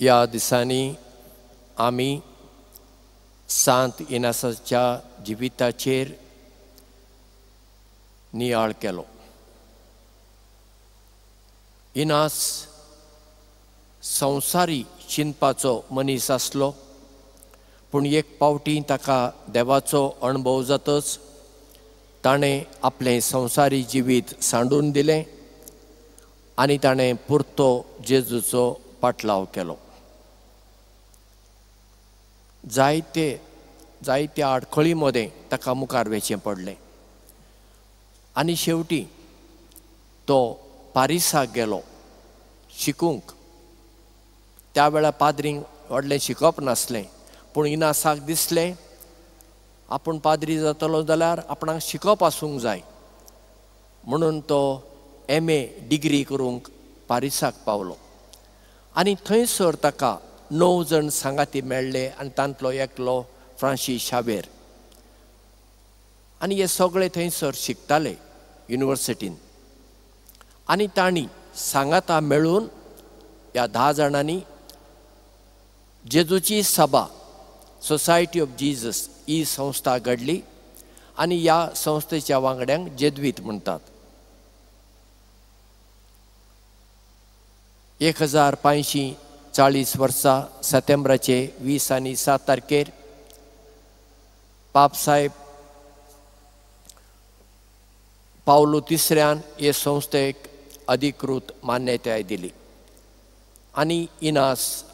ह्या दिसांनी आमी सांत इनासाच्या जिविताचेर नियाळ केलो. इनास संवसारी चिंतपाचो मनीस आसलो, पूण एक पावटी ताका देवाचो अणभव जातच ताणें आपलें संवसारी जिवीत सांडून दिलें आनी ताणें पुरतो जेजूचो पाटलाव केलो. जायते जायत्या आडखळी मदें ताका मुखार वेचें पडलें आनी शेवटी तो पारिसाक गेलो शिकूंक. त्या वेळार पाद्रींक व्हडलें शिकप नासलें, पूण इनासाक दिसलें आपूण पाद्री जातलो जाल्यार आपणाक शिकप आसूंक जाय, म्हणून तो एम.ए. डिग्री करूंक पारिसाक पावलो आनी थंयसर ताका 9 जण सांगाती मेळ्ळे आनी तांतलो एकलो फ्रांसीस शावेर. आनी हे सगळे थंयसर शिकताले युनिवर्सिटीन आनी तांणी सांगाता मेळून ह्या 10 जाणांनी जेजूची सभा, सोसायटी ऑफ जीजस ही संस्था घडली आनी ह्या संस्थेच्या वांगड्यांक जेद्वीत म्हणटात. 1540 वर्सा सप्टेंबराचे 20 आनी 7 तारखेर पापसाहेब पावलू तिसऱ्यान हे संस्थेक अधिकृत मान्यताय दिली आनी इनास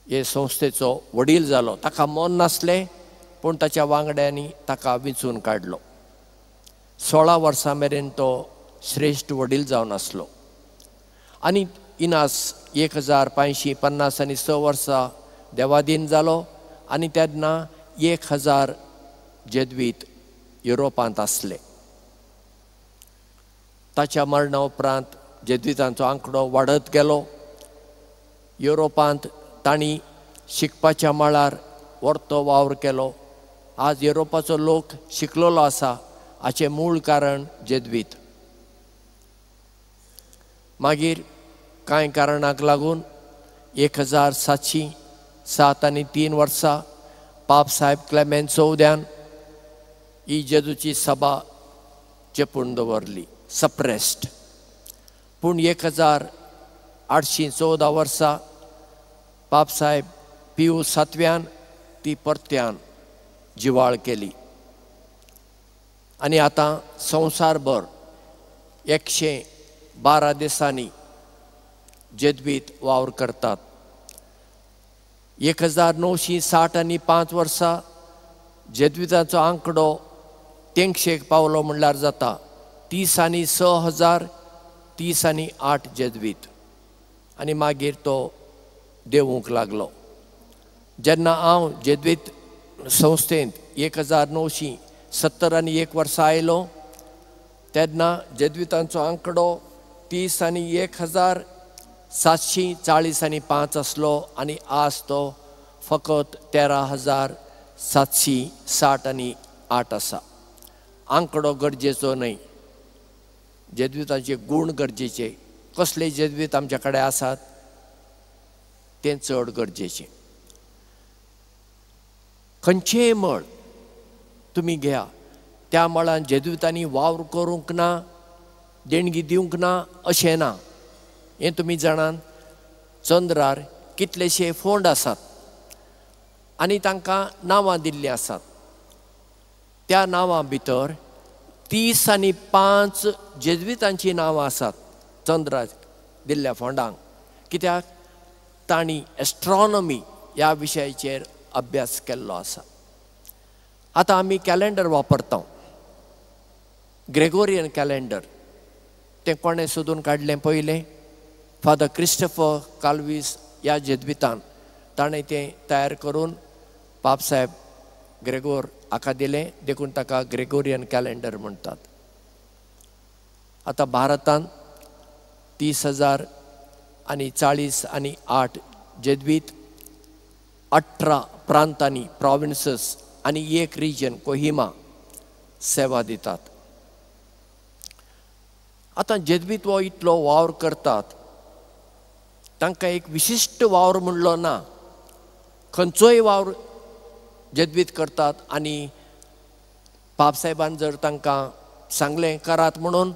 हे संस्थेचो वडील जालो. ताका मन नासलें, पूण ताच्या वांगड्यांनी ताका विंचून काडलो. 16 वर्सां मेरेन तो श्रेश्ठ वडील जावन आसलो आनी इनास 1550 आनी 6 वर्सां देवाधीन जालो आनी तेन्ना 1000 जेद्वीत युरोपांत आसले. ताच्या मरणा उपरांत जेद्वितांचो आंकडो वाडत गेलो. युरोपांत तांणी शिकपाच्या मळार वर्तो वावर केलो. आज युरोपाचो लोक शिकलेलो आसा हाचें मूळ कारण जेद्वीत. मागीर कांय कारणाक लागून 1707 आनी 3 वर्सां पापसाहेब क्लेमेंत चवद्यान ही जेजूची सभा चेपून दवरली, सप्रेस्ड. पूण 1814 वर्सां पापसाहेब पियू सातव्यान ती परत्यान जिवाळ केली आनी आतां संवसारभर 112 देशांनी जेद्वीत वावर करतात. 1960 आनी 5 वर्सां जेद्वितांचो आंकडो तेंगशेक पावलो म्हणल्यार जाता, 30 आनी 6,000 30 आनी 8 जेद्वीत. आनी मागीर तो देंवूंक लागलो. जेन्ना हांव जेद्वीत संस्थेंत 1970 आनी 1 वर्सां आयलो तेन्ना जेद्वितांचो आंकडो 30 आनी 1,740 आनी 5 आसलो आनी आज तो फकत 13,760 आनी 8 आसा. आंकडो गरजेचो न्हय, जेद्वितांचे गूण गरजेचे. कसले जेद्वीत आमच्या कडेन आसात तें चड गरजेचें. खंयचेंय मळ तुमी घेया, त्या मळान जेद्वितांनी वावर करूंक ना, देणगी दिवंक ना अशें ना. हें तुमी जाणात, चंद्रार कितलेशे फोंड आसात आनी तांकां नांवां दिल्लीं आसात. त्या नांवां भितर 30 आनी 5 जेद्वितांचीं नांवां आसात चंद्रार दिल्ल्या फोंडांक. कित्याक तांणी एस्ट्रॉनॉमी ह्या विशयाचेर अभ्यास केल्लो आसा. आतां आमी कॅलेंडर वापरता, ग्रेगोरियन कॅलेंडर. तें कोणें सोदून काडलें पयलें? फादर क्रिस्टफर काल्वीस ह्या जेद्वितान. ताणें तें तयार करून पापसाहेब ग्रेगोर हाका दिलें, देखून ताका ग्रेगोरियन कॅलेंडर म्हणटात. आतां भारतांत 30,000 आनी 40 आनी 8 जेद्वीत 18 प्रांतांनी, प्रोविन्सीस आनी 1 रिजन कोहिमा सेवा दितात. आतां जेद्वीत हो इतलो वावर करतात, तांकां एक विशिश्ट वावर म्हणलो ना, खंयचोय वावर जेजवीत करतात आनी पापसाहेबान जर तांकां सांगलें करात म्हणून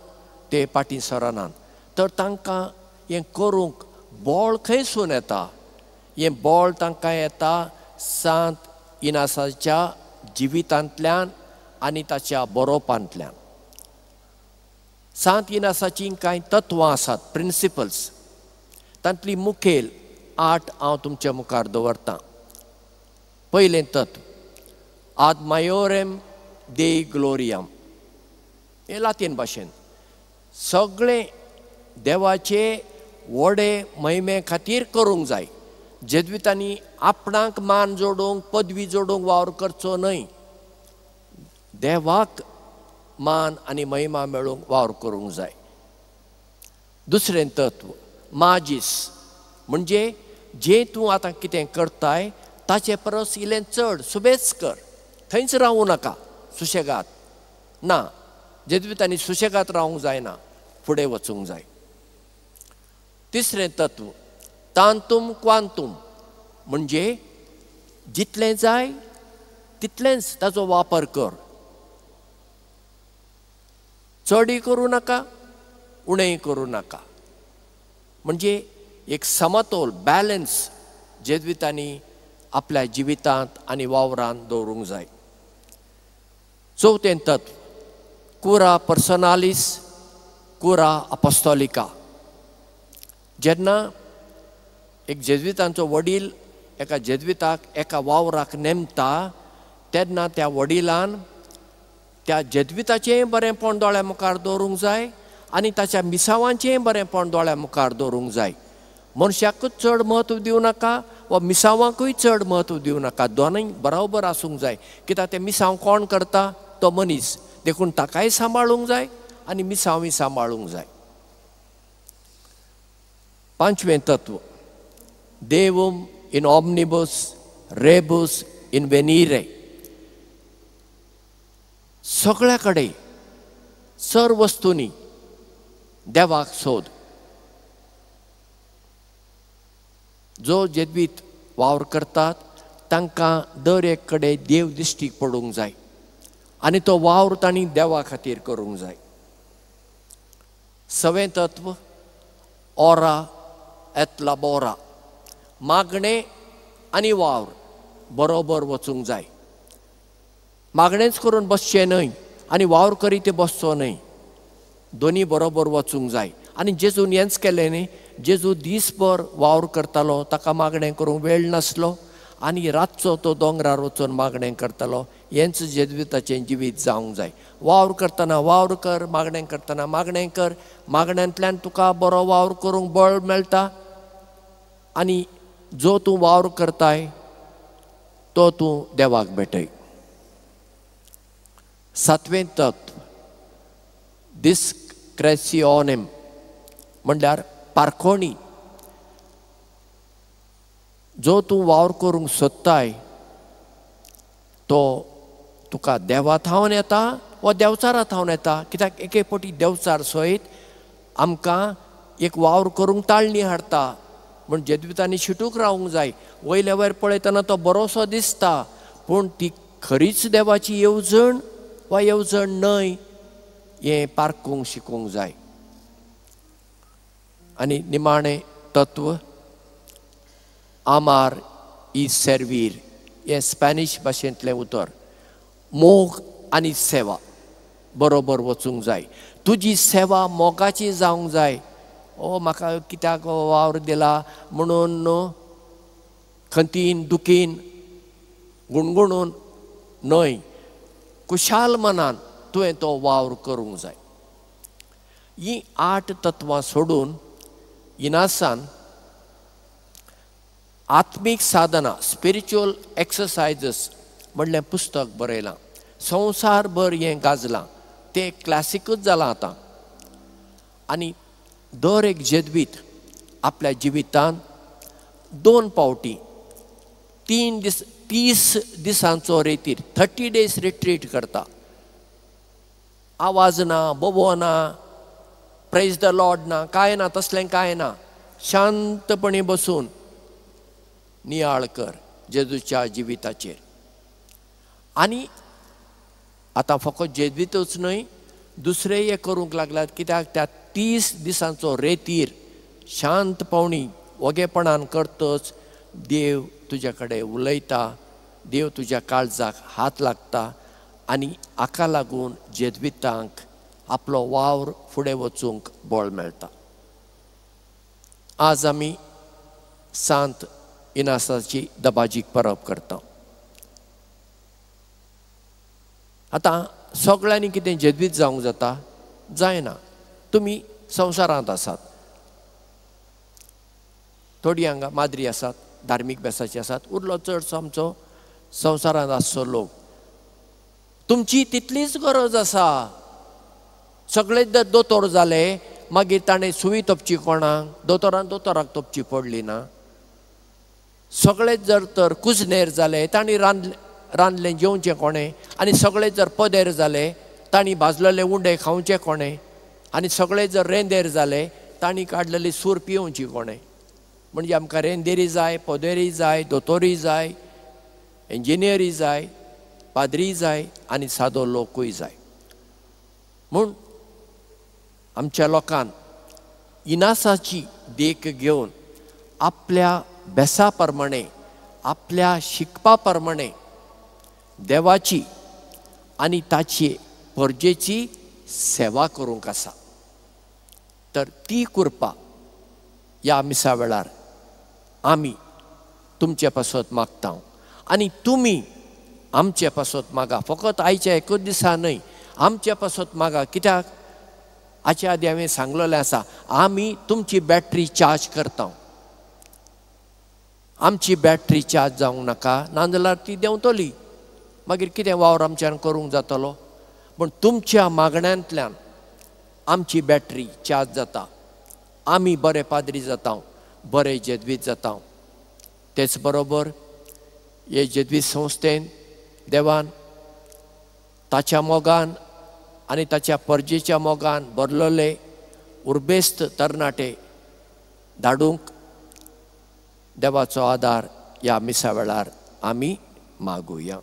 ते फाटीं सरनात. तर तांकां हें करूंक बळ खंयसून येता? हें बळ तांकां येता सांत इनासाच्या जिवितांतल्यान आनी ताच्या बरोवपांतल्यान. सांत इनासाचीं कांय तत्वां आसात, प्रिंसिपल्स, तांतली मुखेल 8 हांव तुमच्या मुखार दवरतां. पयलें तत्व आद मायोरेम दे ग्लोरियम, हें लातीन भाशेन, सगळें देवाचे व्हडे महिमे खातीर करूंक जाय. जेजवितांनी आपणाक मान जोडूंक, पदवी जोडूंक वावर करचो न्हय, देवाक मान आनी महिमा मेळूंक वावर करूंक जाय. दुसरें तत्व माजीस, म्हणजे जें तूं आतां कितें करताय ताचे परस इल्लें चड सुबेज कर, थंयच रावूं नाका सुशेगाद ना. जेजवितांनी सुशेगाद रावूंक जायना, फुडें वचूंक जाय. तिसरें तत्व तांतूम क्वांतूम, म्हणजे जितलें जाय तितलेंच ताचो वापर कर, चडय करूं नाका उणेंय करूं नाका. म्हणजे एक समतोल, बॅलन्स जेजवितांनी आपल्या जिवितांत आनी वावरांत दवरूंक जाय. चवथें तत्व कुरा पर्सनालीस कुरा अपोस्तोलिका. जेन्ना एक जेजवितांचो वडील एका जेजविताक एका वावराक नेमता तेन्ना त्या वडिलान त्या जेजविताचेंय बरेंपण दोळ्या मुखार दवरूंक जाय आनी ताच्या मिसावांचेंय बरेंपण दोळ्या मुखार दवरूंक जाय. मनशाकूच चड म्हत्व दिवं नाका वा मिसावांकूय चड म्हत्व दिवं नाका, दोनूय बरोबर आसूंक जाय. कित्याक तें मिसांव कोण करता? तो मनीस, देखून ताकाय सांबाळूंक जाय आनी मिसांवूय सांबाळूंक जाय. पांचवें तत्व देवम इन ऑमनिबस रेबस इन वेनिरे, सगळ्या कडेन सर वस्तूंनी देवाक सोद. जो जेजवीत वावर करतात तांकां दर एक कडेन देव दिश्टीक पडूंक जाय आनी तो वावर तांणी देवा खातीर करूंक जाय. सवें तत्व ओरा एत लाबोरा, मागणें आनी वावर बरोबर वचूंक जाय. मागणेंच करून बसचें न्हय आनी वावर करीत ते बसचो न्हय, दोनी बरोबर वचूंक जाय. आनी जेजून हेंच केलें न्ही, जेजू दीसभर वावर करतालो, ताका मागणें करूंक वेळ नासलो आनी रातचो तो दोंगरार वचून मागणें करतालो. हेंच जेजविताचें जिवीत जावंक जाय. वावर करतना वावर कर, मागणें करतना मागणें कर, मागण्यांतल्यान तुका बरो वावर करूंक बळ मेळटा आनी जो तूं वावर करताय तो तूं देवाक भेटय. सातवें तत्व डिस्क्रेसिओनेम, म्हणल्यार पारखोणी. जो तूं वावर करूंक सोदताय तो तुका देवा थावन येता वा देवचारा थावन येता. कित्याक एके फावटी देवचार सयत आमकां एक वावर करूंक ताळणी हाडटा. म्हण जेजवितांनी शिटूक रावूंक जाय. वयल्या वयर पळयतना तो बरोसो दिसता, पूण ती खरीच देवाची येवजण वा येवजण न्हय हें पारखूंक शिकूंक जाय. आनी निमाणें तत्व आमार ई सर्वीर, हें स्पॅनिश भाशेंतलें उतर. मोग आनी सेवा बरोबर वचूंक जाय. तुजी सेवा मोगाची जावंक जाय. ओ म्हाका कित्याक वावर दिला म्हणून खंतीन दुखीन गुणगुणून न्हय, खुशाल मनान तुवें तो वावर करूंक जाय. हीं 8 तत्वां सोडून इनासान आत्मीक साधना, स्पिरिच्युअल एक्सरसायजीस म्हणलें पुस्तक बरयलां. संवसारभर हें गाजलां, तें क्लासिकूच जालां आतां. आनी दर एक जेजवीत आपल्या जिवितांत 2 फावटी 3 दीस 30 दिसांचो रेतीर, 30 डेज रिट्रीट करता. आवाज ना, बोबो ना, प्रेज the Lord ना, कांय ना, तसलें कांय ना. शांतपणी बसून नियाळ कर जेजूच्या जिविताचेर. आनी आतां फकत जेजुईतूच न्हय, दुसरेय करूंक लागल्यात. कित्याक त्या 30 दिसांचो रेतीर शांतपणी वगेपणान करतच देव तुज्या कडेन उलयता, देव तुज्या काळजाक हात लागता आनी हाका लागून जेजुईतांक आपलो वावर फुडें वचूंक बळ मेळटा. आज आमी सांत इनासाची दबाजीक परब करता. आतां सगळ्यांनी कितें जेजुईत जावंक जाता? जायना. तुमी संवसारांत आसात, थोडी हांगा माद्री आसात, धार्मीक बेसाची आसात, उरलो चडसो आमचो संवसारांत आसचो लोक. तुमची तितलीच गरज आसा. सगळे दोतोर जाले मागीर ताणें सुवी तोपची कोणाक? दोतोरान दोतोराक तोपची पडली ना. सगळे जर तर कुजनेर जाले तांणी रांदलें जेवचें कोणें? आनी सगळे जर पदेर जाले तांणी भाजलेले उंडे खावचे कोणें? आनी सगळे जर रेंदेर जाले तांणी काडलेली सूर पिवची कोणें? म्हणजे आमकां रेंदेरी जाय, पदेरी जाय, दोतोरी जाय, इंजिनियरी जाय, पाद्री जाय आनी सादो लोकूय जाय. म्हूण आमच्या लोकान इनासाची देख घेवन आपल्या बेसा प्रमाणे, आपल्या शिकपा प्रमाणे देवाची आनी ताची परजेची सेवा करूंक आसा. तर ती कृपा ह्या मिसा वेळार आमी तुमचे पासत मागता आनी तुमी आमचे पासत मागा. फकत आयच्या एकूच दिसा न्हय, आमचे पासत मागा. कित्याक हाचे आदी हांवें सांगलेलें आसा, आमी तुमची बॅटरी चार्ज करता. आमची बॅटरी चार्ज जावंक नाका, नाजाल्यार ती देंवतली, मागीर कितें वावर आमच्यान करूंक जातलो? पूण तुमच्या मागण्यांतल्यान आमची बॅटरी चार्ज जाता, आमी बरे पाद्री जाता, बरे जेजुईत जाता. तेच बरोबर हे जेजुईत संस्थेन देवान ताच्या मोगान आनी ताच्या परजेच्या मोगान भरलेले उर्बेस्त तरणाटे धाडूंक देवाचो आदार ह्या मिसा वेळार आमी मागुया.